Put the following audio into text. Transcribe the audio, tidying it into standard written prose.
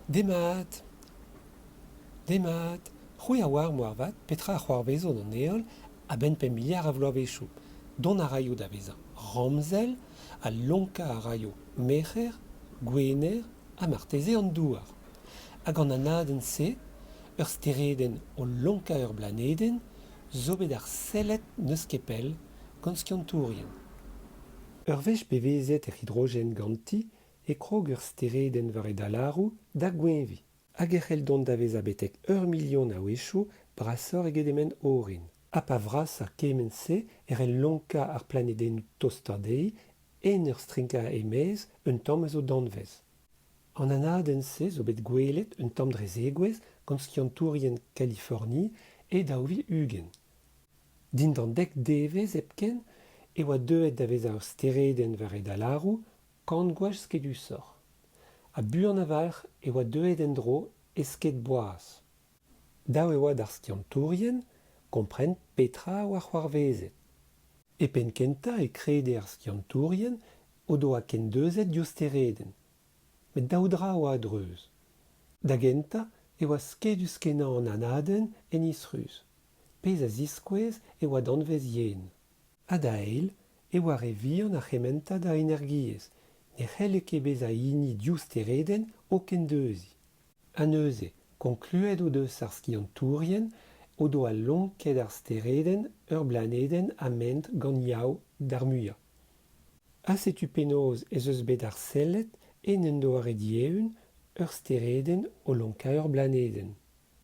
Demat! Demat! C'hwi a oar moarvat petra a c'hoarvezo d'an heol a-benn pemp miliard a vloavezhioù. Dont a raio da vezañ ramzel ha lonkañ a raio Merc'her, Gwener ha marteze an Douar. Hag an anadenn-se, ur steredenn o lonkañ ur blanedenn, zo bet arsellet n'eus ket pell gant skiantourien. Ur wech bevezet hec'h hidrogen ganti e krog ur steredenn war e dalaroù da goeñviñ hag e c'hell dont da vezañ betek ur milion a wechoù brasoc'h eget he ment orin. Ha pa vrasa kement-se e c'hell lonkañ ar planedennoù tostañ dezhi en ur strinkañ e-maez un tamm eus o danvez. An anadenn-se zo bet gwelet un tamm dre zegouezh gant skiantourien Kaliforni e 2020. Dindan dek devezh hepken e oa deuet da vezañ ur steredenn war e dalaroù kant gwech skedusoc'h. Ha buan a-walc'h e oa deuet en-dro e sked boas. Dav e oa d'ar skiantourien kompren petra a oa c'hoarvezet. E penn-kentañ e krede ar skiantourien o doa kendeuzet div steredenn. Met daou dra a oa a-dreuz. Da gentañ e oa skedus-kenañ an anadenn en isruz, pezh a ziskouez e oa danvez yen. Ha da eil e oa re vihan ar c'hementad a energiezh, ne c'helle ket bezañ hini div steredenn o kendeuziñ. Ha neuze, konkluet o deus ar skiantourien o doa lonket ar steredenn ur blanedenn ament gant Yaou d'ar muiañ. Ha setu penaos ez eus bet arsellet en un doare dieeun ur steredenn o lonkañ ur blanedenn.